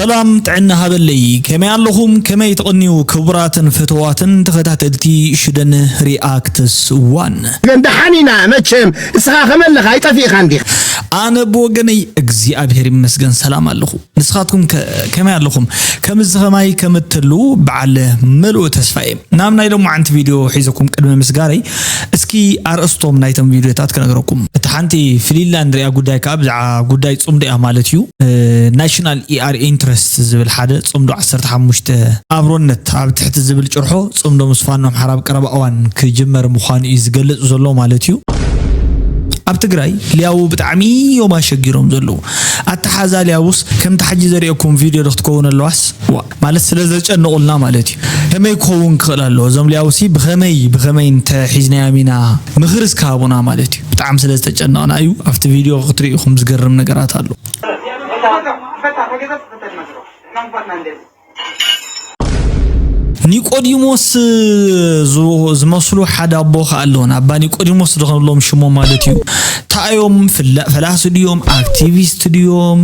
ሰላም ጥዕና ሃበለይ፣ ከመይ ኣለኹም? ከመይ ትቕንዩ ክቡራትን ፍትዋትን ተኸታተልቲ ሽደን ሪኣክትስ ዋን? ግን ደሓን ኢና መቸም፣ እስኻ ከመለኻ ኣይጠፊእኻ እንዲኻ። ኣነ ብወገነይ እግዚኣብሔር ይመስገን ሰላም ኣለኹ። ንስኻትኩም ከ ከመይ ኣለኹም? ከምዚ ኸማይ ከም እትህልዉ በዓል መሉእ ተስፋ እየ። ናብ ናይ ሎማዓንቲ ቪድዮ ሒዘኩም ቅድሚ ምስጋረይ እስኪ ኣርእስቶም ናይቶም ቪድዮታት ክነግረኩም። እታ ሓንቲ ፍልይ ኢልና ንሪኣ ጉዳይ ከኣ ብዛዕባ ጉዳይ ጽምዶ እያ ማለት እዩ። ናሽናል ኢኣር ኢንትረስት ዝብል ሓደ ጽምዶ ዓሰርተ ሓሙሽተ ኣብሮነት ኣብ ትሕቲ ዝብል ጭርሖ ጽምዶ ምስ ፋኖ ኣምሓራ ኣብ ቀረባ እዋን ክጅመር ምዃኑ እዩ ዝገልጽ ዘሎ ማለት እዩ። ኣብ ትግራይ ሊያቡ ብጣዕሚ እዮም ኣሸጊሮም ዘለዉ። ኣተሓዛ ሊያቡስ ከምቲ ሓጂ ዘርእየኩም ቪድዮ ዶ ክትከውን ኣለዋስ ዋ ማለት ስለ ዘጨነቑልና ማለት እዩ። ከመይ ክኸውን ክኽእል ኣለዎ እዞም ሊያቡሲ ብኸመይ ብኸመይ እንተሒዝናዮም ኢና ምኽሪ እስከ ሃቡና ማለት እዩ። ብጣዕሚ ስለ ዝተጨነቕና እዩ። ኣብቲ ቪድዮ ክትርኢ ኢኹም ዝገርም ነገራት ኣሎ። ኒቆዲሞስ ዝመስሉ ሓደ ኣቦ ከኣ ኣለዉን ኣባ ኒቆዲሞስ ዶ ክንብሎም ሽሞም ማለት እዩ። እንታይ እዮም ፈላሲ ድዮም ኣክቲቪስት ድዮም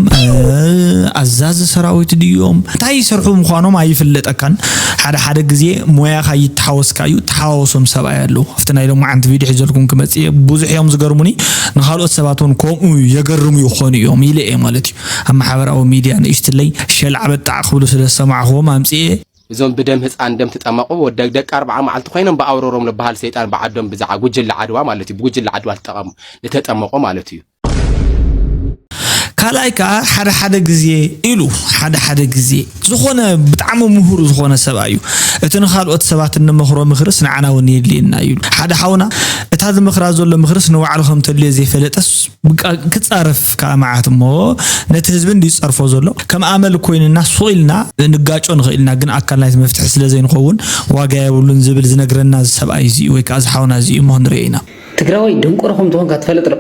ኣዛዚ ሰራዊት ድዮም እንታይ ይሰርሑ ምዃኖም ኣይፍለጠካን። ሓደ ሓደ ግዜ ሞያኻ ይተሓወስካ እዩ። ተሓዋወሶም ሰብኣይ ኣለዉ። ኣብቲ ናይ ሎማዓንቲ ቪድዮ ሒዘልኩም ክመጽእ እየ። ብዙሕ እዮም ዝገርሙኒ። ንኻልኦት ሰባት እውን ከምኡ የገርሙ ይኾኑ እዮም ኢለ እየ ማለት እዩ። ኣብ ማሕበራዊ ሚድያ ንእሽትለይ ሸል ዓበጣዕ ክብሉ ስለ ዝሰማዕኹዎም ኣምፅኤ። እዞም ብደም ህፃን ደም ተጠመቑ ወደግ ደቂ ኣርብዓ መዓልቲ ኮይኖም ብኣውረሮም ልበሃል ሰይጣን ብዓዶም ብዛዓ ጉጅለ ዓድዋ ማለት እዩ ብጉጅለ ዓድዋ ተጠቐሙ ንተጠመቑ ማለት እዩ። ካልኣይ ከዓ ሓደ ሓደ ግዜ ኢሉ ሓደ ሓደ ግዜ ዝኾነ ብጣዕሚ ምሁር ዝኾነ ሰብኣይ እዩ። እቲ ንኻልኦት ሰባት እንመኽሮ ምኽርስ ንዓና እውን የድልየና እዩ። ሓደ ሓውና እታ ዝመኽራ ዘሎ ምኽርስ ንባዕሉ ከም ተድልዮ ዘይፈለጠስ ብቃ ክጻረፍ ከዓ መዓት እሞ ነቲ ህዝቢ እንድዩ ዝጸርፎ ዘሎ ከም ኣመል ኮይንና ሱቕ ኢልና ንጋጮ ንኽእል ኢና ግን ኣካል ናይቲ መፍትሒ ስለ ዘይንኸውን ዋጋ የብሉን ዝብል ዝነግረና እዚ ሰብኣይ እዚ እዩ ወይ ከዓ እዚ ሓውና እዚ እዩ እሞ ንሪኦ ኢና። ትግራዋይ ደንቆሮ ከም ዝኾንካ ትፈልጥ ዶ?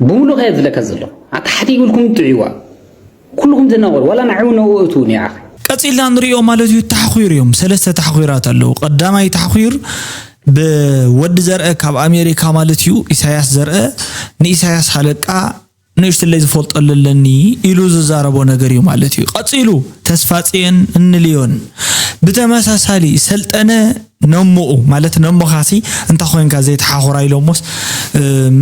ብምሉእ ከየ ዝለካ ዘሎ ኣታ ሓቲ ይብልኩም ጥዕዋ ኩልኹም ትናቆል ዋላ ንዓይ እውን ነብኡ እትው ኒዓኺ። ቀጺልና ንሪኦ ማለት እዩ። ተሓኺሩ እዮም ሰለስተ ተሓኺራት ኣለዉ። ቀዳማይ ተሓኺር ብወዲ ዘርአ ካብ ኣሜሪካ ማለት እዩ ኢሳያስ ዘርአ ንኢሳያስ ሃለቃ ንእሽትለይ ዝፈልጠሉ ኣለኒ ኢሉ ዝዛረቦ ነገር እዩ ማለት እዩ። ቀጺሉ ተስፋጽዮን እንልዮን ብተመሳሳሊ ሰልጠነ ነሞኡ ማለት ነሞኻሲ እንታ ኮይንካ ዘይተሓኹራ ኢሎሞስ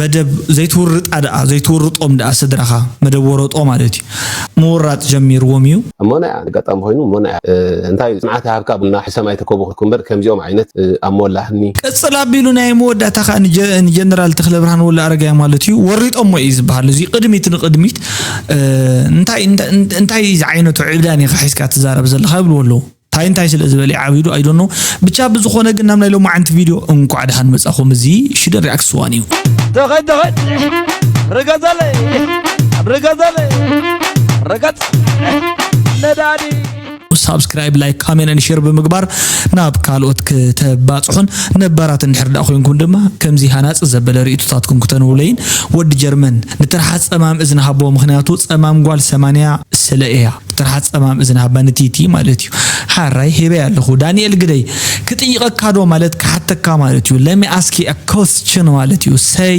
መደብ ዘይትውርጣ ደኣ ዘይትውርጦም ደኣ ስድራኻ መደብ ወረጦ ማለት እዩ ምውራጥ ጀሚርዎም እዩ። እሞ ናይ ኣጋጣሚ ኮይኑ እሞ ናይ እንታይ እዩ ጽንዓት ይሃብካ ቡና ሕሰም ኣይተከቡ ክልኩም በር ከምዚኦም ዓይነት ኣሞላህኒ። ቅጽል ኣቢሉ ናይ መወዳእታ ከኣ ንጀነራል ተክለ ብርሃን ወልደ ኣረጋይ ማለት እዩ ወሪጦሞ እዩ ዝበሃል እዚ ቅድሚት ንቅድሚት እንታይ እንታይ ዝዓይነቱ ዕብዳን ኢኻ ሒዝካ ትዛረብ ዘለኻ ይብልዎ ኣለዉ። እንታይ እንታይ ስለ ዝበለ ዓቢዱ ኣይዶኖ። ብቻ ብዝኾነ ግን ናብ ናይ ሎማዓንቲ ቪድዮ እንኳዕ ደሓን መጻኹም። እዚ ሽደን ሪኣክትስ ዋን እዩ። ተኸድ ተኸድ ርገጸለይ ርገጸለይ ርገጽ ነዳዲ ሳብስክራይብ ላይክ ካሜንት ን ሼር ብምግባር ናብ ካልኦት ክተባጽሑን ነባራት እንድሕር ደኣ ኮይንኩም ድማ ከምዚ ሃናጺ ዘበለ ርእይቶታትኩም ክተንብቡለይን ወዲ ጀርመን ንትርሓስ ጸማም እዝኒ ሃቦ ምኽንያቱ ጸማም ጓል ሰማንያ ስለ እያ። ትርሓስ ጸማም እዝኒ ሃባ ንቲቲ ማለት እዩ። ሓራይ ሂበይ ኣለኹ ዳንኤል ግደይ ክጥይቐካ ዶ ማለት ክሓተካ ማለት እዩ። Let me ask you a question ማለት እዩ። Say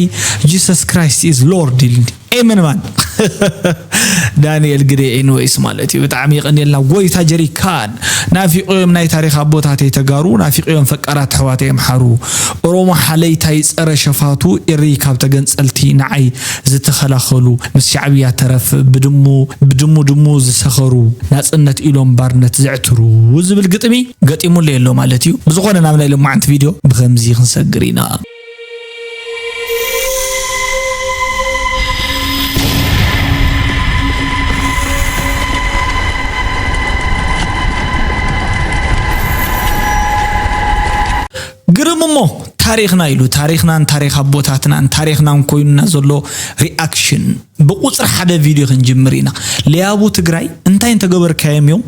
Jesus Christ is Lord ኢልኒ። ኤመን ማን ዳንኤል ግደይ ኤንወይስ ማለት እዩ። ብጣዕሚ የቐንየልና ጎይታ ጀሪካን ናፊቆዮም ናይ ታሪኽ ኣቦታተይ ተጋሩ ናፊቆዮም ፈቃራት ኣሕዋተይ ኣምሓሩ ኦሮሞ ሓለይታይ ጸረ ሸፋቱ ኤሪ ካብ ተገንጸልቲ ንዓይ ዝተኸላኸሉ ምስ ሻዕብያ ተረፍ ብድሙ ብድሙ ድሙ ዝሰኸሩ ናጽነት ኢሎም ባርነት ዘዕትሩ ዝብል ግጥሚ ገጢሙለይ ኣሎ ማለት እዩ። ብዝኾነ ናብ ናይ ሎማዓንቲ ቪድዮ ብኸምዚ ክንሰግር ኢና። ግርም እሞ ታሪኽና ኢሉ ታሪኽናን ታሪኽ ኣቦታትናን ታሪኽናን ኮይኑና ዘሎ ሪኣክሽን ብቁፅሪ ሓደ ቪድዮ ክንጅምር ኢና። ለያቡ ትግራይ እንታይ እንተገበርካዮም እዮም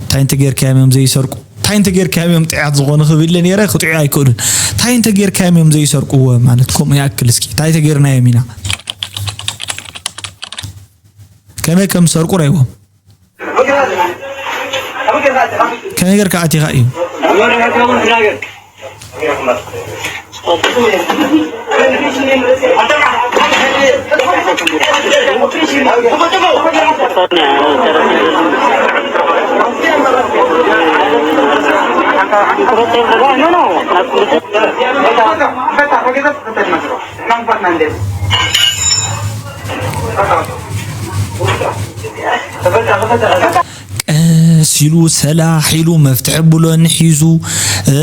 እንታይ እንተጌርካዮም እዮም ዘይሰርቁ እንታይ እንተጌርካዮም እዮም ጥዕያት ዝኾኑ ክብል ኢለ ነይረ ክጥዕዩ ኣይክእሉን እንታይ እንተጌርካዮም እዮም ዘይሰርቁዎ ማለት ከምኡ ይኣክል እስኪ እንታይ ተጌርናዮም ኢና ከመይ ከም ዝሰርቁ ራይዎም ከመይ ጌርካ ኣቲኻ እዩ ቀስ ኢሉ ሰላሕ ኢሉ መፍትሒ ብሎን ሒዙ፣ እ፣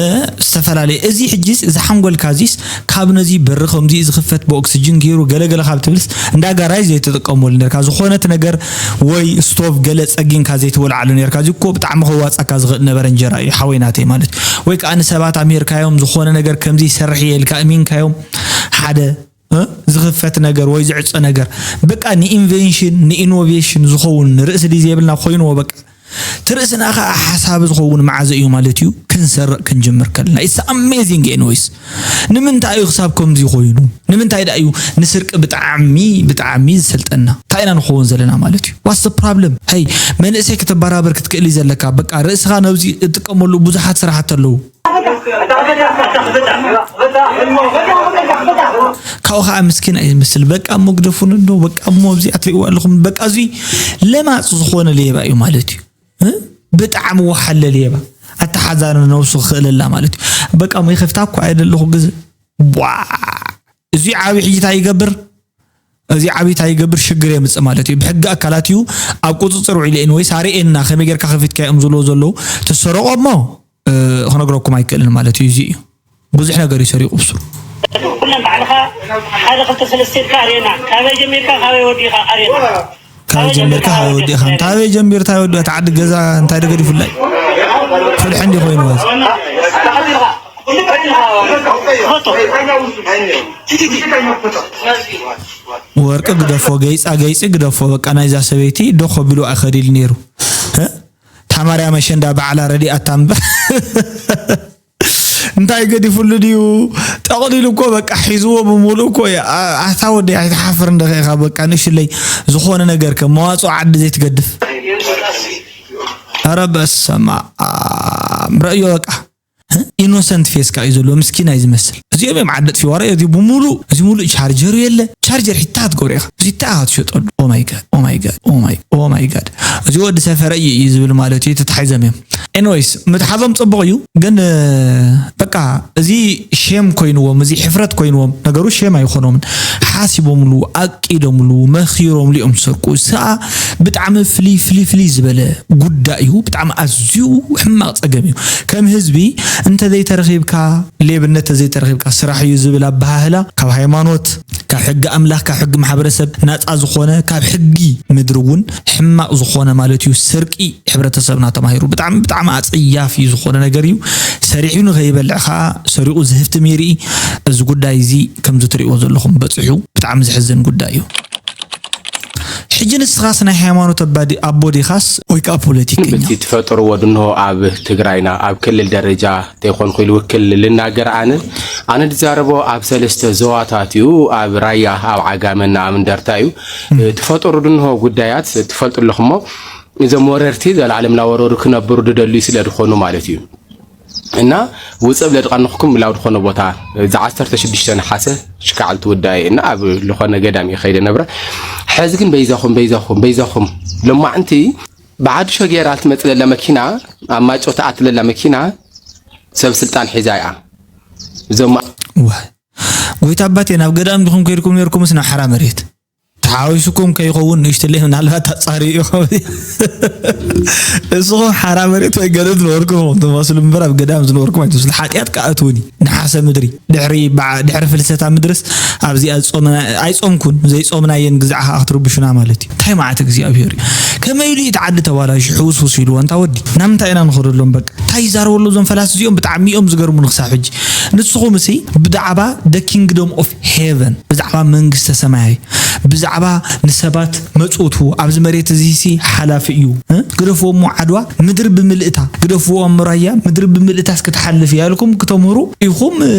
ዝተፈላለየ፣ እዚ ሕጂስ፣ እዚ ሓንጎልካ እዚስ ካብ ነዚ በሪ ከምዚ ዝኽፈት ብኦክስጅን ገይሩ ገለገለ ካብ ትብልስ፣ እንዳ ጋራይ ዘይተጠቀመሉ ነርካ። ዝኾነት ነገር ወይ ስቶቭ ገለ ጸጊንካ ዘይተወልዓሉ ነርካ። እዚ እኮ ብጣዕሚ ከዋጻካ ዝኽእል ነበረ፣ እንጀራ እዩ ሓወይ ናተይ ማለት እዩ። ወይ ከኣ ንሰባት ኣምሂርካዮም፣ ዝኾነ ነገር ከምዚ ይሰርሕ እየ ኢልካ እሚንካዮም፣ ሓደ እ? ዝኽፈት ነገር ወይ ዝዕጸ ነገር፣ በቃ ንኢንቨንሽን ንኢኖቬሽን ዝኸውን ርእሲ ድዩ ዘይብልና ኮይንዎ። በቃ እቲ ርእስና ኸዓ ሓሳብ ዝኸውን መዓዘ እዩ ማለት እዩ ክንሰርቕ ክንጅምር ከለና። It's amazing anyways። ንምንታይ እዩ ክሳብ ከምዚ ኮይኑ? ንምንታይ ደኣ እዩ ንስርቂ ብጣዕሚ ብጣዕሚ ዝሰልጠና? እንታይ ኢና ንኸውን ዘለና ማለት እዩ? What's the problem? ሀይ፣ መንእሰይ ክትበራበር ክትክእል እዩ ዘለካ። በቃ ርእስኻ ነብዚ እጥቀመሉ ብዙሓት ስራሕቲ ኣለዉ። ካብኡ ከዓ ምስኪን ኣይመስል። በቃ እሞ ግደፉኒ እንዶ፣ በቃ እሞ ኣብዚ ኣትሪእዎ ኣለኹም። በቃ እዚ ለማፅ ዝኾነ ሌባ እዩ ማለት እዩ። እ? ብጣዕሚ ወሓለ ሌባ። ኣተሓዛኒ ነብሱ ክኽእለላ ማለት እዩ። በቃ እሞ ይኸፍታ እኮ ኣይደለኹ ግዜ። ቧ! እዚ ዓብዪ ሕጂ እንታይ ይገብር? እዚ ዓብዪ እንታይ ይገብር? ሽግር የምፅእ ማለት እዩ። ብሕጊ ኣካላት እዩ ኣብ ቁፅፅር ውዒሉ። ኤንወይስ ኣርእየና ከመይ ጌርካ ከፊትካ እዮም ዝብልዎ ዘለዉ። ትሰረቆ እሞ፣ እ፣ ክነግረኩም ኣይክእልን ማለት እዩ። እዚ እዩ። ብዙሕ ነገር እዩ ሰሪቑ ብሱ። ኩለን ባዕልኻ ሓደ ክልተ ሰለስተ ኢልካ ኣርእየና። ካበይ ጀሚርካ ካበይ ወዲእኻ ኣርእየና። ካበይ ጀሚርካ ካበይ ወዲእኻ? እንታይ ኣበይ ጀሚር እንታይ ወዲእኻ? እቲ ዓዲ ገዛ እንታይ ደገዲፉላይ? ፍልሒ እንዲ ኮይኑ ማለት። ወርቂ ግደፎ፣ ገይፃ ገይፂ ግደፎ። በቃ ናይዛ ሰበይቲ ዶ ከቢሉ ኣይኸዲል ነይሩ። እ? ታማርያም ኣሸንዳ ባዕላ ረዲኣታ እምበር። እንታይ ገዲፉሉ ድዩ? ጠቕሊሉ እኮ በቃ ሒዝዎ ብምሉእ እኮ እዩ። ኣ-፣ ኣታ ወዲ ኣይትሓፍር እንደ ኢኻ በቃ ንእሽለይ ዝኾነ ነገር ከም መዋፅኦ ዓዲ ዘይትገድፍ። ኧረ በስመ ኣብ። ረእዮ በቃ። ኢኖሰንት ፌስካ እዩ ዘሎ፣ ምስኪን እዩ ዝመስል። እዚኦም እዮም ዓዲ ኣጥፊዋ። ረእዮ፣ እዚ ብምሉእ፣ እዚ ሙሉእ ቻርጀሩ የለ። ቻርጀር ሒታ ትገብሮ ኢኻ። እዚ እንታይ ኢኻ ትሸጠሉ? ኦ ማይ ጋድ፣ ኦ ማይ ጋድ፣ ኦ ማይ፣ ኦ ማይ ጋድ። እዚ ወዲ ሰፈረ እዩ፣ እዩ ዝብል ማለት እዩ፣ ተታሒዞም እዮም። ኤኒዌይስ፣ ምትሓዞም ጽቡቕ እዩ፣ ግን፣ እ፣ በቃ፣ እዚ ሼም ኮይንዎም፣ እዚ ሕፍረት ኮይንዎም። ነገሩ ሼም ኣይኾኖምን። ሓሲቦምሉ፣ ኣቂዶምሉ፣ መኺሮምሉ እዮም ዝሰርቁ። እሳ ብጣዕሚ ፍልይ፣ ፍልይ፣ ፍልይ ዝበለ ጉዳይ እዩ። ብጣዕሚ ኣዝዩ ሕማቕ ጸገም እዩ። ከም ህዝቢ እንተዘይተረኺብካ ሌብነት፣ ተዘይተረኺብካ ስራሕ እዩ ዝብል ኣበሃህላ ካብ ሃይማኖት፣ ካብ ሕጊ ኣምላኽ፣ ካብ ሕጊ ማሕበረሰብ ናጻ ዝኾነ፣ ካብ ሕጊ ምድሪ እውን ሕማቕ ዝኾነ ማለት እዩ። ስርቂ ሕብረተሰብና ተማሂሩ ብጣዕሚ፣ ብጣዕሚ ኣጸያፊ ዝኾነ ነገር እዩ። ሰሪሑ ንኸይበልዕ ኸዓ ሰሪቑ ዝህፍትም ይርኢ። እዚ ጉዳይ እዚ ከምዚ ትሪእዎ ዘለኹም በጺሑ ብጣዕሚ ዘሕዝን ጉዳይ እዩ። ሕጂ ንስኻስ ናይ ሃይማኖት ኣባ ዲ-፣ ኣቦ ዲኻስ ወይ ከዓ ፖለቲከኛ? በቲ ትፈጥርዎ ድንሆ ኣብ ትግራይና ኣብ ክልል ደረጃ ተይኮንኩ ኢሉ ውክል ልናገር ኣነ፣ ኣነ ዝዛረቦ ኣብ ሰለስተ ዞባታት እዩ፣ ኣብ ራያ፣ ኣብ ዓጋመና ኣብ እንደርታ እዩ። እም። ትፈጥሩ ድንሆ ጉዳያት ትፈልጡ ኣለኹሞ፣ እዞም ወረርቲ ዘላለም እናወረሩ ክነብሩ ድደልዩ ስለ ዝኾኑ ማለት እዩ። እና ውፅእ ብለድቃንኹም ብላው ዝኾነ ቦታ፣ እዚ ዓሰርተ ሽዱሽተ ነሓሰ ሽካዕል ትውዳእ እየ እና ኣብ ዝኾነ ገዳም እየ ከይደ ነብረ። ሕዚ ግን በይዛኹም፣ በይዛኹም፣ በይዛኹም፣ ሎማዕንቲ ብሓድሾ ገይራ ትመፅእ ዘላ መኪና፣ ኣብ ማይጨው ትኣቲ ዘላ መኪና ሰብ ስልጣን ሒዛ እያ። እዞም ዋ፣ ጎይታ ኣባቴ፣ ናብ ገዳም ዲኹም ከይድኩም ነርኩምስ ናብ ሓራ መሬት? ተሓዊሱኩም ከይኸውን ንእሽትለይ ምናልባት ኣጻሪ ኢኹም። እስኹም ሓራ መሬት ወይ ገለ ዝነበርኩም ኢኹም ትመስሉ እምበር ኣብ ገዳም ዝነበርኩም ኣይትመስሉ። ሓጢኣት ከኣ እትውን እዩ። ነሓሰ ምድሪ። ድሕሪ በዓ-፣ ድሕሪ ፍልሰታ ምድርስ ኣብዚኣ ዝጾምና-፣ ኣይጾምኩን፣ ዘይጾምናየን ግዛዕ ከኣ ክትርብሹና ማለት እዩ። እንታይ መዓት እግዚኣብሄር እዩ። ከመይ ኢሉ እዩ እቲ ዓዲ ተባላሹ ሕውስውስ ኢልዎ? እንታ ወዲ፣ ናብ ምንታይ ኢና ንኸደሎም በቃ? እንታይ ይዛረቡ ኣለዉ እዞም ፈላሲ እዚኦም? ብጣዕሚ እዮም ዝገርሙኒ ክሳብ ሕጂ። ንስኹም እሲ ብዛዕባ the kingdom of heaven፣ ብዛዕባ መንግስተ ሰማይ፣ ብዛዕባ ንሰባት መጽውቱ ኣብዚ መሬት እዚ ሲ ሓላፊ እዩ፣ እ? ግደፍዎ እሞ ዓድዋ ምድሪ ብምልእታ፣ ግደፍዎ እሞ ራያ ምድሪ ብምልእታ እስኪ ትሓልፍ እያ ኢልኩም ክተምህሩ ኢኹም፣ እ፣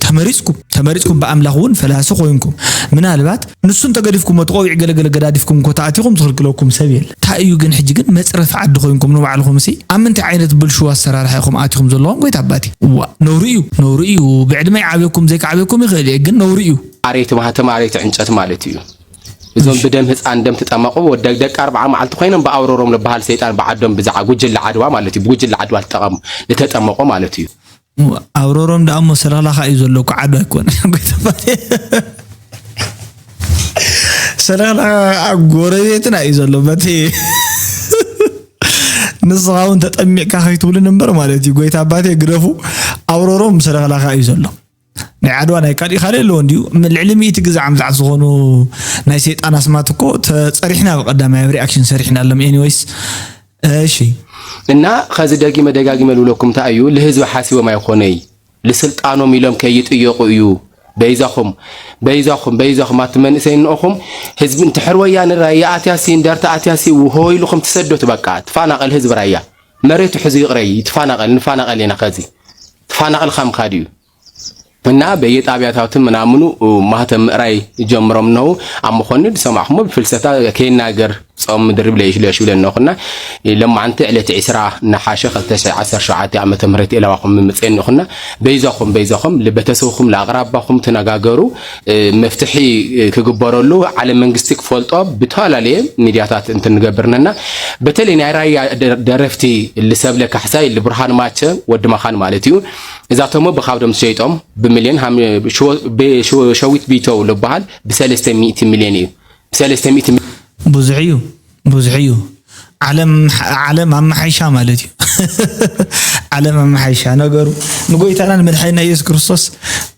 ተመሪጽኩም። ተመሪጽኩም ብኣምላኽ እውን ፈላሲ ኮይንኩም። ምናልባት ንሱ እንተገዲፍኩሞ፣ እቲ ቆቢዕ ገለገለ ገዳዲፍኩም እኮ ተኣቲኹም ዝኽልክለኩም ሰብ የለን። እንታይ እዩ ግን ሕጂ ግን መጽረፊ ዓዲ ኮይንኩም ንባዕልኹም ሲ ኣብ ምንታይ ዓይነት ብልሽው ኣሰራርሓ ኢኹም ኣቲኹም ዘለኹም? ጎይታ ኣባቴ፣ እዋ፣ ነውሪ እዩ፣ ነውሪ። እዩ። ብዕድመ ይዓብየኩም ዘይክዓብየኩም ይኽእል እየ፣ ግን ነውሪ እዩ። ኣረይቲ ማህተም ኣረይቲ ዕንጨት ማለት እዩ። እዞም ብደም ህፃን ደም ተጠመቑ ወደ ደቂ ኣርብዓ መዓልቲ ኮይኖም ብኣውረሮም ዝበሃል ሰይጣን ብዓዶም ብዛዓ ጉጅለ ዓድዋ ማለት እዩ። ብጉጅለ ዓድዋ ዝተጠቐሙ ዝተጠመቑ ማለት እዩ። ኣውረሮም ደኣ እሞ ሰለኽላኻ እዩ ዘሎ እኮ ዓዱ ኣይኮነ። ጎይታ ኣባቴ። ሰለኽላኻ ጎረቤትና እዩ ዘሎ በቲ ንስኻ እውን ተጠሚቕካ ከይትብልን እምበር ማለት እዩ። ጎይታ ኣባቴ ግደፉ። ኣውረሮም ሰለኽላኻ እዩ ዘሎ። ናይ ዓድዋ ናይ ካልእ ካልእ ኣለዎ እንድዩ። ም-፣ ልዕሊ ሚእቲ ግዛዕ ምዛዕ ዝኾኑ ናይ ሰይጣን ኣስማት እኮ ተጸሪሕና ብቐዳማይ ኣብ ሪኣክሽን ሰሪሕናሎም። ኤኒዌይስ፣ እሺ። እና ኸዚ ደጊመ ደጋጊመ ልብለኩም እንታይ እዩ፣ ልህዝቢ ሓሲቦም ኣይኾነይ፣ ልስልጣኖም ኢሎም ከይጥየቑ እዩ። በይዛኹም፣ በይዛኹም፣ በይዛኹም ኣቲ መንእሰይ እንኦኹም፣ ህዝቢ እንድሕር ወያነ ራያ ኣትያሲ፣ እንደርታ ኣትያሲ፣ ውሆ ኢልኹም ትሰደቱ በቃ፣ ትፋናቐል ህዝቢ ራያ። መሬቱ ሕዚ ይቕረይ፣ ትፋናቐል፣ ንፋናቐል ኢና ኸዚ። ትፋናቐል ኻምካ ድዩ? እና በየጣብያታቱ ምናምኑ ማህተም ምእራይ ጀምሮም ነው። ኣብ መኾኒ ዝሰማዕኹሞ ብፍልሰታ ከይናገር ጾም ምድሪ ብለይ ሽለሽ ብለን ነኹና። ለማዓንቲ ዕለት ዕስራ ነሓሸ ክልተ ሽሕ ዓሰርተ ሸውዓተ ዓመተ ምህረት ኤላዋኹም ምምጽኤን ነኹና። በይዛኹም፣ በይዛኹም ልበተሰብኹም ለኣቕራባኹም ተነጋገሩ። እ፣ መፍትሒ ክግበረሉ ዓለም መንግስቲ ክፈልጦ ብተፈላለየ ሚድያታት እንትንገብር ነና። በተለይ ናይ ራያ ደ-፣ ደረፍቲ ልሰብለ ካሕሳይ፣ ልብርሃን ማቸ፣ ወዲ መኻን ማለት እዩ። እዛ ተሞ ብኻብዶም ዝሸይጦም ብሚልዮን ሃም-፣ ሽወ-፣ ብ-፣ ሽወ-፣ ሸዊት ቢተው ልበሃል ብሰለስተ ሚእቲ ሚልዮን እዩ። ብሰለስተ ሚእቲ ሚልዮን። ብዙሕ እዩ፣ ብዙሕ እዩ። ዓለም፣ ዓለም ኣመሓይሻ ማለት እዩ። ዓለም ኣመሓይሻ ነገሩ ንጎይታናን መድሓኒና ኢየሱስ ክርስቶስ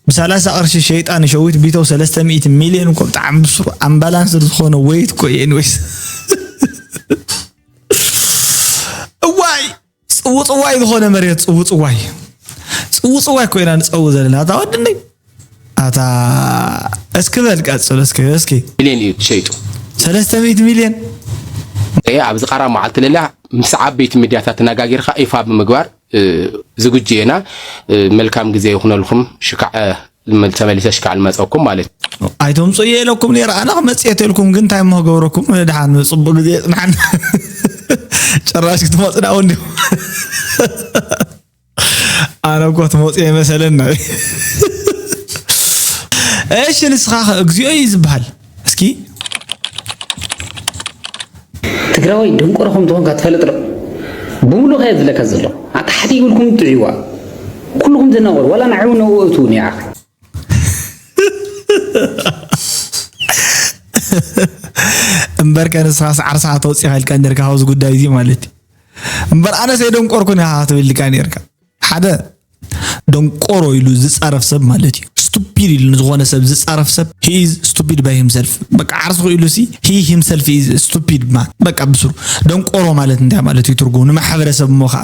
ብሰላሳ ቅርሺ ሸይጣ ንሸዊት ቢተው ሰለስተ ሚእቲ ሚልዮን እኮ ብጣዕሚ ብስሩ ኣምባላንስ ዝኾነ ወይት እኮ እዩ። ኤኒዌይስ። እዋይ! ጽውጽዋይ ዝኾነ መሬት፣ ጽውጽዋይ። ጽውጽዋይ እኮ ኢና ንጸውእ ዘለና። ኣታ ወድነይ። ኣታ እስኪ በል ቀጽል እስኪ፣ እስኪ። ሚልዮን እዩ ተሸይጡ። ሰለስተ ሚእቲ ሚልዮን? እየ ኣብዚ ቀረባ መዓልቲ ለላ ምስ ዓበይቲ ሚድያታት ተነጋጊርካ ይፋ ብምግባር፣ እ፣ ዝግጁ ኢና። እ፣ መልካም ግዜ ይኹነልኩም። ሽካዕ፣ እ፣ ተመሊሰ ሽካዕ ልመጸኩም ማለት እዩ። ኣይተምጽኡ እየ ኢለኩም ነይረ፣ ኣነ ክመጽእ እየ ተልኩም፣ ግን እንታይ እሞ ክገብረኩም፣ ደሓን ጽቡቅ ግዜ ይጽንሓና። ጭራሽ ክትመጽእ ደኣ እውን ዲኹም። ኣነ እኮ ትመጽእ የመሰለና። እሺ፣ ንስኻ ኸ እግዚኣብሔር እዩ ዝበሃል? እስኪ። ትግራዋይ ደንቆሮ ከም ዝኾንካ ትፈልጥ ዶ? ብምሉእ ከየ ዝብለካ ዘሎ። ኣታ ሓደ ይብልኩም ጥዕዋ። ኩልኹም ትናወሩ፣ ዋላ ንዓው ነውእቱ ኒዓ። እምበርከ ንስኻ ሰዓር ሰዓት ወፂኻ ኢልካ ነርካ፣ ካብዚ ጉዳይ እዚ ማለት እዩ። እምበር ኣነስ የደንቆርኩን ኢኻ ክትብል ኢልካ ነርካ። ሓደ ደንቆሮ ኢሉ ዝጻረፍ ሰብ ማለት እዩ። ስቱፒድ ኢሉ ንዝኾነ ሰብ ዝጻረፍ ሰብ፣ he is stupid by himself። በቃ ዓርሱ ኢሉ ሲ፣ he himself is stupid man። በቃ ብስሩ። ደንቆሮ ማለት እንታይ ማለት እዩ ትርጉሙ? ንማሕበረሰብ እሞ ኸዓ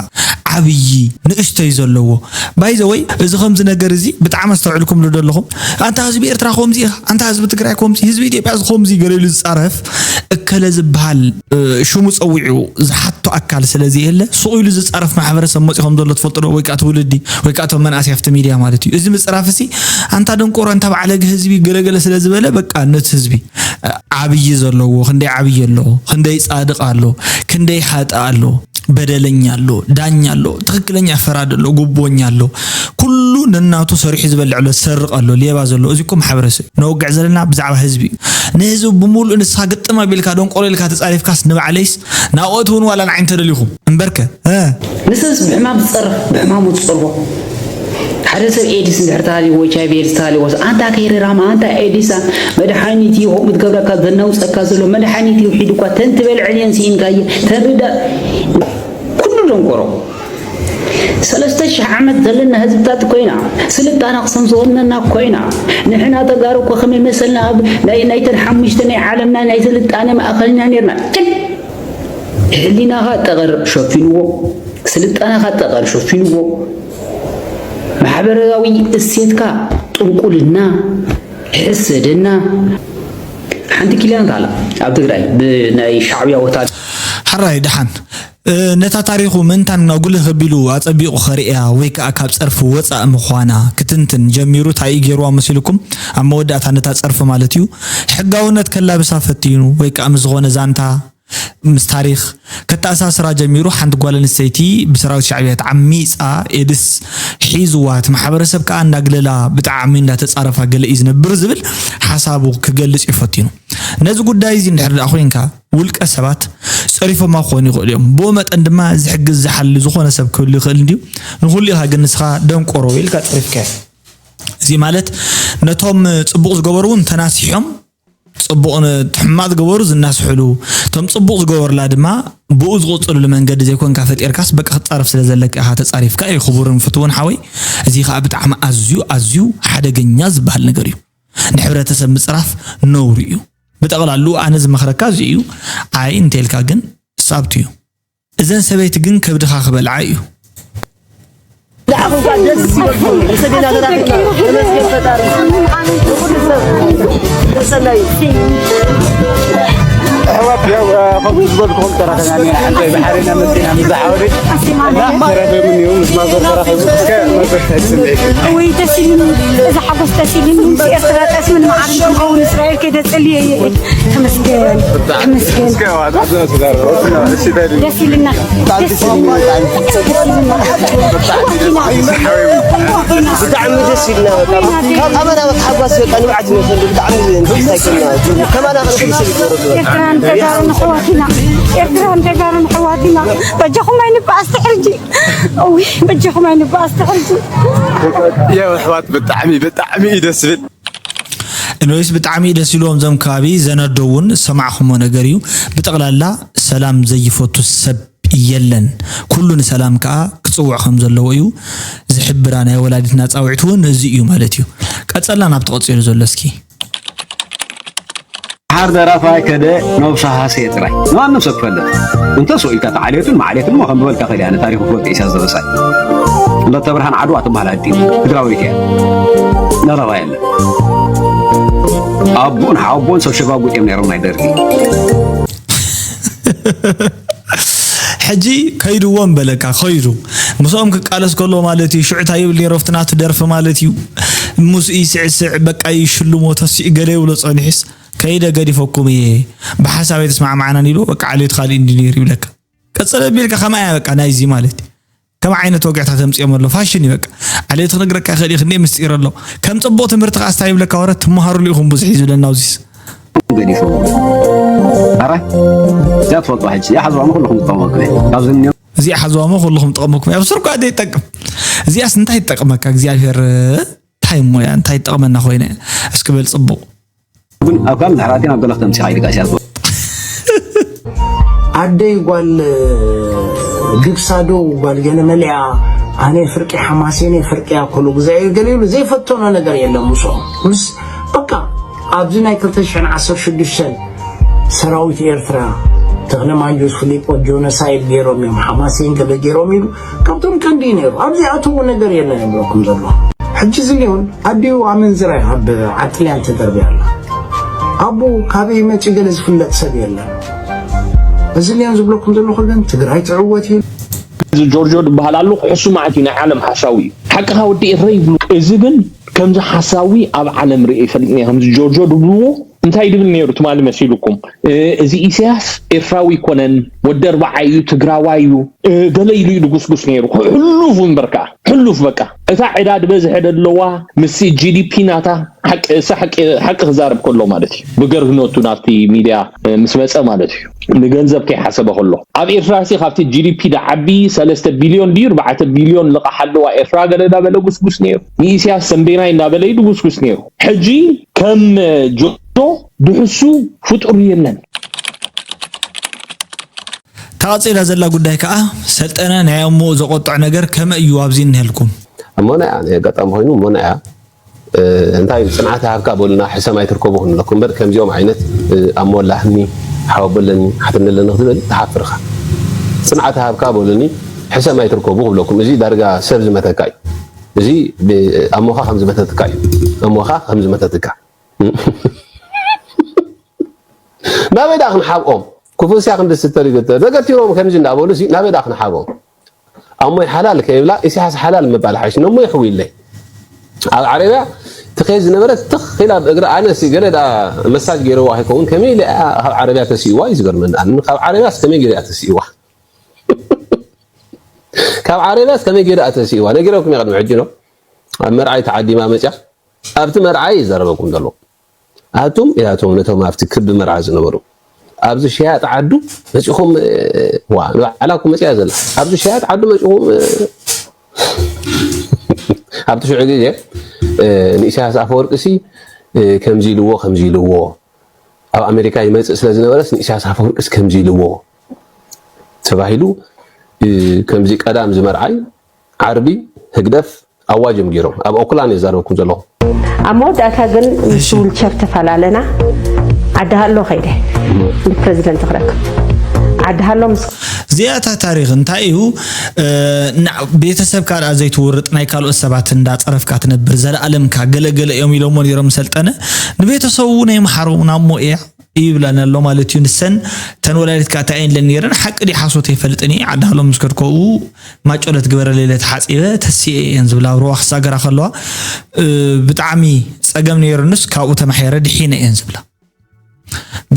ዓብዪ ንእሽተይ ዘለዎ። By the way፣ እዚ ከምዚ ነገር እዚ ብጣዕሚ ኣስተውዕልኩምሉ ዶ ኣለኹም? ኣንታ ህዝቢ ኤርትራ ከምዚ ኢኻ፣ ኣንታ ህዝቢ ትግራይ ከምዚ፣ ህዝቢ ኢትዮጵያ እዚ ከምዚ ገለ ኢሉ ዝጻረፍ እከለ ዝበሃል፣ እ፣ ሽሙ ጸዊዑ ዝሓቶ ኣካል ስለ ዘየለ፣ ሱቕ ኢሉ ዝጻረፍ ማሕበረሰብ መጺኡ ከም ዘሎ ትፈልጡ ዶ? ወይ ከኣ ትውልዲ፣ ወይ ከኣ እቶም መናእሰይ ኣብቲ ሚድያ ማለት እዩ። እዚ ምጽራፍ እዚ ኣንታ ደንቆሮ፣ ኣንታ ባዕለገ ህዝቢ ገለገለ ስለ ዝበለ፣ በቃ ነቲ ህዝቢ፣ እ፣ ዓብዪ ዘለዎ፣ ክንደይ ዓብዪ ኣሎ፣ ክንደይ ጻድቕ ኣሎ፣ ክንደይ ሓጥእ ኣሎ፣ በደለኛ ኣሎ፣ ዳኛ ኣሎ፣ ትኽክለኛ ፈራዲ ኣሎ፣ ጉቦኛ ኣሎ፣ ኩሉ ነናቱ ሰሪሑ ዝበልዕ ኣሎ፣ ዝሰርቕ ኣሎ፣ ሌባ ዘሎ። እዚ እኮ ማሕበረሰብ እዩ። ነውግዕ ዘለና ብዛዕባ ህዝቢ እዩ። ንህዝቢ ብምሉእ ንስኻ ግጥም ኣቢልካ ደንቆሮ ኢልካ ተጻሪፍካስ ንባዕለይስ ናብኦት እውን ዋላ ንዓይ እንተደሊኹም እምበርከ፣ እ። ንሰብስ ብሕማም ዝጸርፍ ብሕማሙ ትጸርፎ። ሓደ ሰብ ኤድስ እንድሕር ተሃልይዎ፣ ኤች ኣይ ቪ ኤድስ ተሃልይዎ፣ ኣንታ ከይረራማ፣ ኣንታ ኤድስ መድሓኒት እዩ፣ ከምኡ ትገብረካ ዘናውፀካ ዘሎ መድሓኒት እዩ፣ ሒዱ እኳ ተን ትበልዕን እየን ስኢንካየ፣ ተን ርዳ-፣ ኩሉ ደንቆሮ። ሰለስተ ሽሕ ዓመት ዘለና ህዝብታት ኮይና፣ ስልጣና ክሰም ዝወነና ኮይና፣ ንሕና ተጋሩ እኮ ከመይ መሰልና ኣብ ናይ፣ ናይተን ሓሙሽተ ናይ ዓለምና ናይ ስልጣነ ማእኸልና ነርና። ጭድ! ህሊናኻ ጠቐር ሸፊንዎ፣ ስልጣነኻ ጠቐር ሸፊንዎ። ማሕበራዊ እሴትካ ጥንቁልና፣ ሕሰደና። ሓንቲ ኪልያን ኣላ ኣብ ትግራይ ብናይ ሻዕብያ ወታደር። ሕራይ ደሓን፣ እ፣ ነታ ታሪኹ ምእንታን ኣጉልህ ኣቢሉ ኣጸቢቑ ከርእያ ወይ ከኣ ካብ ጸርፊ ወጻእ ምዃና ክትንትን ጀሚሩ፣ እንታይ እዩ ገይርዋ መሲልኩም? ኣብ መወዳእታ ነታ ጸርፊ ማለት እዩ፣ ሕጋውነት ከላብሳ ፈቲኑ ወይ ከኣ ምስ ዝኾነ ዛንታ ምስ ታሪኽ ከተኣሳስራ ጀሚሩ። ሓንቲ ጓል ኣንስተይቲ ብሰራዊት ሻዕብያ ተዓሚጻ፣ ኤድስ ሒዝዋ፣ እቲ ማሕበረሰብ ከዓ እንዳግለላ ብጣዕሚ እንዳተጻረፋ ገለ እዩ ዝነብር ዝብል ሓሳቡ ክገልጽ እዩ ፈቲኑ። ነዚ ጉዳይ እዚ እንድሕር ደኣ ኮይንካ፣ ውልቀ ሰባት ጸሪፎማ ክኾኑ ይኽእሉ እዮም። ብኡ መጠን ድማ ዝሕግዝ ዝሓሊ ዝኾነ ሰብ ክህሉ ይኽእል እንድዩ። ንኹሉ ኢኻ ግን ንስኻ ደንቆሮ ኢልካ ጸሪፍካዮ። እዚ ማለት ነቶም ጽቡቕ ዝገበሩ እውን ተናሲሖም፣ ጽቡቕ ን-፣ ሕማቕ ዝገበሩ ዝናስሕሉ፣ እቶም ጽቡቕ ዝገበሩላ ድማ ብኡ ዝቕጽልሉ መንገዲ ዘይኮንካ ፈጢርካስ በቃ ክትጻረፍ ስለ ዘለካ ኢኻ ተጻሪፍካ እዩ ክቡርን ፍትውን ሓወይ። እዚ ኸኣ ብጣዕሚ ኣዝዩ ኣዝዩ ሓደገኛ ዝበሃል ነገር እዩ። ንሕብረተሰብ ምጽራፍ ነውሪ እዩ። ብጠቕላሉ ኣነ ዝመኽረካ እዚ እዩ። ኣይ እንተልካ ግን ሳብቲ እዩ። እዘን ሰበይቲ ግን ከብድኻ ክበልዓ እዩ። ንዓኹም ከኣ ደስ ይበልኩም። ንሰገና ተራኺብና። ተመስገን ፈጣሪ። ንኹሉ ሰብ ደሰና እዩ። ኣሕዋት፣ ያው፣ እ፣ ከምቲ ዝበልኩኹም ተራኺብና ኔና። ሓንቲ ብሓሪና መጺና ምስ ዝሓወደች ተራኺቡ እኒሁ፣ ምስ ማዘር ተራኺቡ። እስከ ማዘር እንታይ ስምዒት? ወይ ደስ ኢሉኒ። እዚ ሓጎስ ደስ ኢሉኒ። ምስ ኤርትራ ጠስምን መዓርን ክንከውን እስራኤል ከይደ ጸልየ እየ። ተመስገን። ተመስገን። እስከ ዋጣ ዘስጋር። እሺ፣ ታዲያ። ደስ ኢልና። ደስ ኢልና። ደስ ኢልና። ብጣዕሚ ደስ ኢልና። በቃ ካብ ኣመና በቃ ሓጓስ በቃ ንብዓት ይመስል። ብጣዕሚ ንብዓት ይመስል። ከማና በቃ ሰብ ይገብረሉ። ኤርትራን ተጋሩን ኣሕዋትና። ኤርትራን ተጋሩን ኣሕዋትና። በጃኹም ኣይንበኣስ ትሕርጂ። እውይ፣ በጃኹም ኣይንበኣስ ትሕርጂ። ያው ኣሕዋት ብጣዕሚ ብጣዕሚ እዩ ደስ ዝብል። እኖይስ ብጣዕሚ ደስ ኢልዎም፣ እዞም ከባቢ ዘነዶ እውን ዝሰማዕኹሞ ነገር እዩ። ብጠቕላላ ሰላም ዘይፈቱ ሰብ የለን። ኩሉ ንሰላም ከኣ ክጽውዕ ከም ዘለዎ እዩ ዝሕብራ። ናይ ወላዲትና ጻውዒት እውን እዚ እዩ ማለት እዩ። ቀጸልና ናብቲ ቀጺሉ ዘሎ እስኪ። ሓር ደራፋይ ከደ ነብሱ ሃሰየ ጥራይ። ንማንም ሰብ ክፈልጥ። እንተ ስቕ ኢልካ ተዓልየቱን መዓልየቱን እሞ ከም ዝበልካ ከይደ ኣነ ታሪኹ ክወቅዕ ኢሳያስ ደበሳይ። ለተብርሃን ዓድዋ ትበሃል ኣዲ ትግራወይቲ እያ። ደራፋይ ኣለ። ኣቦን ሓወቦን ሰብ ሸባጉጥ እዮም ነይሮም ናይ ደርጊ። ሕጂ ከይድዎም በለካ፣ ከይዱ ምስኦም ክቃለስ ከሎ ማለት እዩ። ሽዑ እንታይ ይብል ነይሩ ኣብቲ ናቱ ደርፊ ማለት እዩ። ምስኡ ይስዕስዕ፣ በቃ ይሽልሞ፣ ተሲኡ ገለ ይብሎ ጸኒሑስ፣ ከይደ ገዲፈኩም እየ፣ ብሓሳብ ኣይተስማዕማዕናን ኢሉ፣ በቃ ዓሌቱ ካልእ እንዲ ነይሩ ይብለካ። ቀጸለ ቢልካ ከማያ በቃ ናይዚ ማለት እዩ። ከም ዓይነት ወግዕታት ተምጽኦም ኣሎ፣ ፋሽን እዩ በቃ። ዓሌቱ ክነግረካ ይኽእል እዩ፣ ክንደይ ምስጢር ኣሎ። ከም ጽቡቕ ትምህርቲ ከኣ ስታይ ይብለካ፣ ወረ ትመሃሩሉ ኢኹም ብዙሕ እዩ ዝብለና ኣብዚስ። ገዲፎም። ኣረ፣ እዚኣ ትፈልጦ ሕጂ፣ እዚኣ ሓዝዋሞ ኩልኹም ትጠቕመኩም እያ። ካብዚ እኒኦ እዚኣ ሓዝዋሞ ኩልኹም ትጠቕመኩም እያ። ኣብ ስርኳ ዘይጠቅም። እዚኣስ እንታይ ትጠቕመካ እግዚኣብሔር? እንታይ እሞ እያ? እንታይ ትጠቕመና ኮይነ? እስኪ በል ጽቡቕ። ግን ኣብ ካልእ ድሕራቴን ኣብ ገለ ክተምጽእ ኢልካ ኢሳያስ። ኣደይ ጓል ግብሳዶ ጓል ገለ መሊኣ ኣነ ፍርቂ ሓማሴን እየ ፍርቂ ኣኮሎ ግዛኤ ገለ ይብሉ ዘይፈተኖ ነገር የለን ምስኦም። ምስ በቃ ኣብዚ ናይ ክልተ ሽሕን ዓሰርተ ሽዱሽተን ሰራዊት ኤርትራ ተኽለ ማንጁስ ፍሊጶ ጆኖሳይድ ገይሮም እዮም ሓማሴን ገለ ገይሮም ኢሉ ካብቶም ቀንዲ እዩ ነይሩ። ኣብዚ ኣተዎ ነገር የለን ይብለኩም ዘሎ። ሕጂ እዚ ሊዮን ኣዲኡ ኣመንዝራ እያ ኣብ ዓጥልያን ተደርብያ ኣላ። ኣቦ ካበይ መጺኡ ገለ ዝፍለጥ ሰብ የለን። እዚ ሊዮን ዝብለኩም ዘለኹ ግን ትግራይ ትዕወት እዩ። እዚ ጆርጆ ዝበሃል ኣሎ ሕሱም ማለት እዩ ናይ ዓለም ሓሳዊ እዩ። ሓቅኻ ወዲ ኤረ ይብሉ። እዚ ግን ከምዚ ሓሳዊ ኣብ ዓለም ርእየ ይፈልጥ እየ። ከምዚ ጆርጆ ድብልዎ እንታይ ድብል ነይሩ ትማሊ መሲልኩም? እ፣ እዚ ኢሳያስ ኤርትራዊ ኣይኮነን፣ ወዲ ኣርብዓ እዩ፣ ትግራዋይ እዩ፣ እ፣ ገለ ኢሉ እዩ ድጉስጉስ ነይሩ። ሕሉፍ እምበር ከኣ፣ ሕሉፍ በቃ። እታ ዕዳ ዝበዝሐ ደለዋ ምስ ጂ ዲ ፒ ናታ ሓቂ፣ እሳ ሓቂ፣ ሓቂ ክዛረብ ከሎ ማለት እዩ። ብገርህነቱ ናብቲ ሚድያ፣ እ፣ ምስ መጸ ማለት እዩ። ንገንዘብ ከይሓሰበ ከሎ። ኣብ ኤርትራ ሲ ካብቲ ጂ ዲ ፒ ድዓቢ ሰለስተ ቢልዮን ድዩ ኣርባዕተ ቢልዮን ልቓሕ ኣለዋ ኤርትራ ገለ እንዳበለ ጉስጉስ ነይሩ። ንኢሳያስ ሰምቤናይ እንዳበለ እዩ ድጉስጉስ ነይሩ። ሕጂ ከም ጆርጆ ድሕሱ ፍጡር የለን። ተቐጺላ ዘላ ጉዳይ ከኣ ሰልጠነ ናይ ኣሞኡ ዘቖጥዕ ነገር ከመይ እዩ ኣብዚ እኒሀልኩም? እሞ ናይ ኣነ ኣጋጣሚ ኮይኑ እሞ ናይ እ፣ እንታይ እዩ፣ ጽንዓት ይሃብካ በሉና፣ ሕሰም ኣይትርከቡ ክንብለኩም እምበር፣ ከምዚኦም ዓይነት፣ እ፣ ኣሞ ኣላህኒ፣ ሓወቦ ኣለኒ፣ ሓትኒ ኣለኒ ክትብል ትሓፍር ኢኻ። ጽንዓት ይሃብካ በሉኒ፣ ሕሰም ኣይትርከቡ ክብለኩም። እዚ ዳርጋ ሰብ ዝመተካ እዩ። እዚ ብ-፣ ኣሞኻ ከም ዝመተትካ እዩ። ኣሞኻ ከም ዝመተትካ። ናበይ ደኣ ክንሓብኦም? ክፉእስያ ክንዲ ስተር ይግበር። ተገቲሮም ከምዚ እንዳበሉ ሲ ናበይ ደኣ ክንሓቦም? ኣሞይ ሓላል ከይብላ ኢሳያስ ሓላል ምባል ሓይሽ። ነሞ ይሕውይለይ። ኣብ ዓረብያ ትኸይድ ዝነበረት ትኽ ኢላ ብእግራ፣ ኣነሲ ገለ ደኣ መሳጅ ገይረዋ ከይከውን ከመይ ኢለ እያ ካብ ዓረብያ ተሲእዋ እዩ ዝገርመኒ። ኣነ ካብ ዓረብያስ ከመይ ገይረ እያ ተሲእዋ? ካብ ዓረብያስ ከመይ ገይረ እያ ተሲእዋ? ነጊረኩም እየ ቅድሚ ሕጂ ነው። ኣብ መርዓይ ተዓዲማ መፅያ ኣብቲ መርዓይ ይዛረበኩም ዘሎ ኣቱም እያቶም ነቶም ኣብቲ ክቢ መርዓ ዝነበሩ ኣብዚ ሸያጥ ዓዱ መፂኹም ዋ ንባዕላኩም መፅያ ዘላ ኣብዚ ሸያጥ ዓዱ መፂኹም ኣብቲ ሽዑ ግዜ ንኢሳያስ ኣፈወርቂ ሲ ከምዚ ኢልዎ ከምዚ ኢልዎ ኣብ ኣሜሪካ ይመፅእ ስለ ዝነበረስ ንኢሳያስ ኣፈወርቂስ ከምዚ ኢልዎ ተባሂሉ ከምዚ ቀዳም ዝመርዓይ ዓርቢ ህግደፍ ኣዋጅ እዮም ገይሮም ኣብ ኦክላንድ እየ ዛረበኩም ዘለኹ ኣብ መወዳእታ ግን ምስ ዊልቸር ተፈላለና ዓዲ ሃሎ ከይደ ንፕረዚደንት ክረክብ ዓዲ ሃሎ ምስ እዚኣ እታ ታሪኽ እንታይ እዩ ቤተሰብካ ደኣ ዘይትውርጥ ናይ ካልኦት ሰባት እንዳፀረፍካ ትነብር ዘለኣለምካ ገለገለ እዮም ኢሎሞ ነይሮም ሰልጠነ ንቤተሰቡ ናይ መሓሩ ናሞ እያ ይብላን ኣሎ ማለት እዩ ንሰን ተን ወላዲት ከዓ እንታይ እየን ኢለን ነይረን ሓቂ ድዩ ሓሶት ኣይፈልጥን እየ ዓዲ ሃሎም ምስ ከድኮ ማጮለት ግበረለይ ኢለ ተሓፂበ ተሲኤ እየን ዝብላ ኣብ ሩባ ክሳገራ ከለዋ ብጣዕሚ ፀገም ነይሩንስ ካብኡ ተማሒረ ድሒነ እየን ዝብላ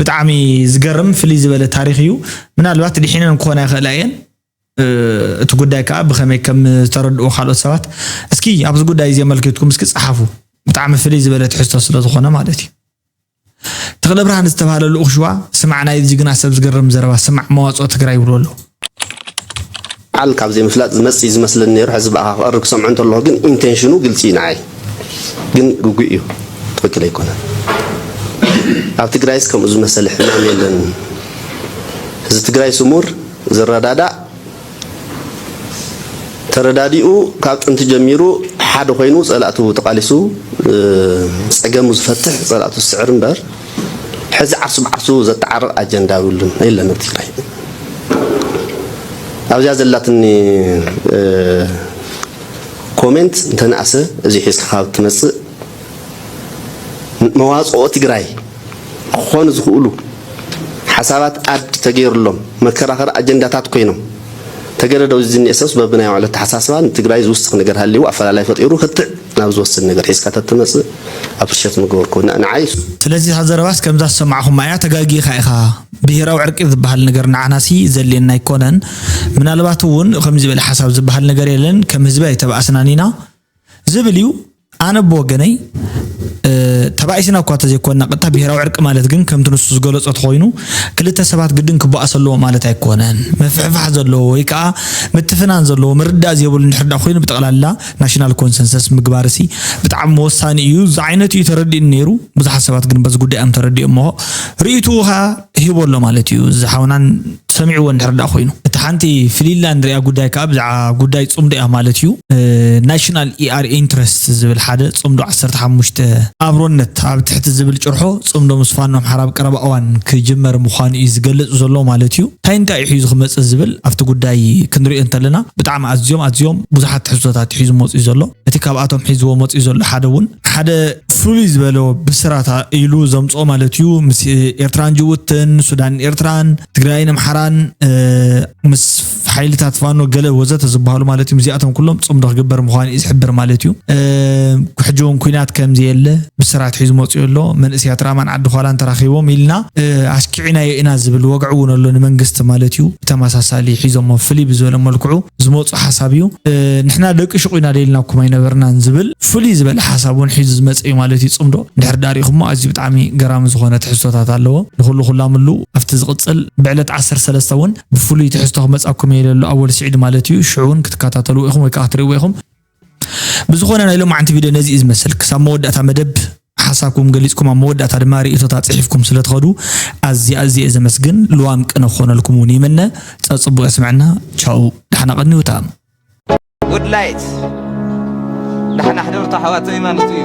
ብጣዕሚ ዝገርም ፍልይ ዝበለ ታሪክ እዩ ምናልባት ድሒነን ክኾና ይኽእላ እየን እቲ ጉዳይ ከዓ ብኸመይ ከም ዝተረድኡ ካልኦት ሰባት እስኪ ኣብዚ ጉዳይ እዚ ኣመልኪትኩም እስኪ ፀሓፉ ብጣዕሚ ፍልይ ዝበለ ትሕዝቶ ስለዝኾነ ማለት እዩ ተኽለ ብርሃን ዝተባሃለ ልኡኽ ሽዋ ስማዕ ናይ ጅግና ሰብ ዝገርም ዘረባ ስማዕ መዋፅኦ ትግራይ ይብሉ ኣለዉ። ዓል ካብ ዘይምፍላጥ ዝመጽእ እዩ ዝመስለኒ ነይሩ። ሕዚ ብኣኻ ክቐርብ ክሰምዖ እንተለኹ ግን ኢንቴንሽኑ ግልጺ እዩ ንዓይ። ግን ግጉይ እዩ። ትኽክል ኣይኮነን። ኣብ ትግራይስ ከምኡ ዝመሰለ ሕማም የለን። ህዝቢ ትግራይ ስሙር፣ ዝረዳዳእ፣ ተረዳዲኡ ካብ ጥንቲ ጀሚሩ ሓደ ኮይኑ ፀላእቱ ተቃሊሱ ፀገሙ ዝፈትሕ ፀላእቱ ዝስዕር እምበር ሕዚ ዓርሱ ብዓርሱ ዘተዓርቕ ኣጀንዳ የብሉን የለን ኣብ ትግራይ ኣብዚኣ ዘላትኒ ኮሜንት እንተነኣሰ እዚ ሒዝካ ካብ ትመፅእ መዋፅኦ ትግራይ ክኾኑ ዝኽእሉ ሓሳባት ኣድ ተገይሩሎም መከራኸሪ ኣጀንዳታት ኮይኖም ተገደደው ዝዝኒኤ ሰብስ በብናይ ባዕሉ ኣተሓሳስባ ንትግራይ ዝውስኽ ነገር ሃልይዎ ኣፈላላይ ፈጢሩ ክትዕ ናብ ዝወስድ ነገር ሒዝካ ተትመፅእ ኣፕሪሸት ምገበርኩ ንዓይ እሱ ስለዚ እታ ዘረባስ ከምዛ ዝሰማዕኹማ እያ ተጋጊኻ ኢኻ ብሄራዊ ዕርቂ ዝበሃል ነገር ንዓናሲ ዘድልየና ኣይኮነን ምናልባት እውን ከምዚ ዝበለ ሓሳብ ዝበሃል ነገር የለን ከም ህዝቢ ኣይተባእስናን ኢና ዝብል እዩ ኣነ ብወገነይ ተባኢስና እኳ ተዘይኮንና ቀጥታ ብሄራዊ ዕርቂ ማለት ግን ከምቲ ንሱ ዝገለፆ ተኮይኑ ክልተ ሰባት ግድን ክበኣሱ ኣለዎ ማለት ኣይኮነን ምፍሕፋሕ ዘለዎ ወይ ከዓ ምትፍናን ዘለዎ ምርዳእ ዘይብሉ እንድሕር ዳ ኮይኑ ብጠቕላላ ናሽናል ኮንሰንሰስ ምግባር ሲ ብጣዕሚ ወሳኒ እዩ እዚ ዓይነት እዩ ተረዲእኒ ነይሩ ብዙሓት ሰባት ግን በዚ ጉዳይ እዮም ተረዲኦሞ ርእይትኡ ከዓ ሂቦ ኣሎ ማለት እዩ እዚ ሓውናን ሰሚዕዎ እንድሕር ዳ ኮይኑ እቲ ሓንቲ ፍሊላንድ ሪኣ ጉዳይ ከዓ ብዛዕባ ጉዳይ ፅምዶ እያ ማለት እዩ ናሽናል ኢኣር ኢንትረስት ዝብል ሓደ ፅምዶ ዓሰርተ ሓሙሽተ ኣብሮነት ኣብ ትሕቲ ዝብል ጭርሖ ፅምዶ ምስ ፋኖ ኣምሓራ ኣብ ቀረባ እዋን ክጅመር ምዃኑ እዩ ዝገልፅ ዘሎ ማለት እዩ እንታይ እንታይ እዩ ሒዙ ክመፅእ ዝብል ኣብቲ ጉዳይ ክንሪኦ እንተለና ብጣዕሚ ኣዝዮም ኣዝዮም ብዙሓት ትሕዝቶታት ሒዙ መፅኡ ዘሎ እቲ ካብኣቶም ሒዝዎ መፅኡ ዘሎ ሓደ እውን ሓደ ፍሉይ ዝበሎ ብስራት ኢሉ ዘምፅኦ ማለት እዩ ምስ ኤርትራን ጅቡትን ሱዳንን ኤርትራን ትግራይን ኣምሓራን ምስ ሓይልታት ፋኖ ገለ ወዘተ ዝበሃሉ ማለት እዩ እዚኣቶም ኩሎም ፅምዶ ክግበር ምዃኑ እዩ ዝሕብር ማለት እዩ ሕጂ እውን ኩናት ከምዚ የለ ብስራት ሒዙ መፅኡ ኣሎ መንእስያት ራማን ዓዲ ኳላን ተራኺቦም ኢልና ኣስኪዕናዮ ኢና ዝብል ወግዒ እውን ኣሎ ንመንግስቲ ማለት እዩ ብተመሳሳሊ ሒዞሞ ፍልይ ብዝበለ መልክዑ ዝመፁ ሓሳብ እዩ ንሕና ደቂ ሹቕ ኢና ደልናኩም ኣይነበርናን ዝብል ፍሉይ ዝበለ ሓሳብ እውን ሒዙ ዝመፀ እዩ ማለት እዩ ፅምዶ እንድሕር ዳሪኹሞ ኣዝዩ ብጣዕሚ ገራሚ ዝኾነ ትሕዝቶታት ኣለዎ ንኩሉ ኩላምሉ ኣብቲ ዝቕፅል ብዕለት ዓሰርተ ሰለስተ እውን ብፍሉይ ትሕዝቶ ክመፃኩም እየ ኢለ ኣሎ ኣወል ስዒድ ማለት እዩ ሽዑ እውን ክትከታተልዎ ኢኹም ወይ ከዓ ክትርእይዎ ኢኹም ብዝኾነ ናይ ሎማዓንቲ ቪድዮ ነዚ እዩ ዝመስል ክሳብ መወዳእታ መደብ ሓሳብኩም ገሊፅኩም ኣብ መወዳእታ ድማ ርእቶታት ፅሒፍኩም ስለትኸዱ ኣዝየ ኣዝየ እየ ዘመስግን ልዋም ቅነ ክኾነልኩም እውን ይምነ ፀፅቡቕ የስምዐና ቻው ዳሕና ቀኒውታ Good light ዳሕና ሕደርቱ ኣሕዋት ዘይማኖት እዩ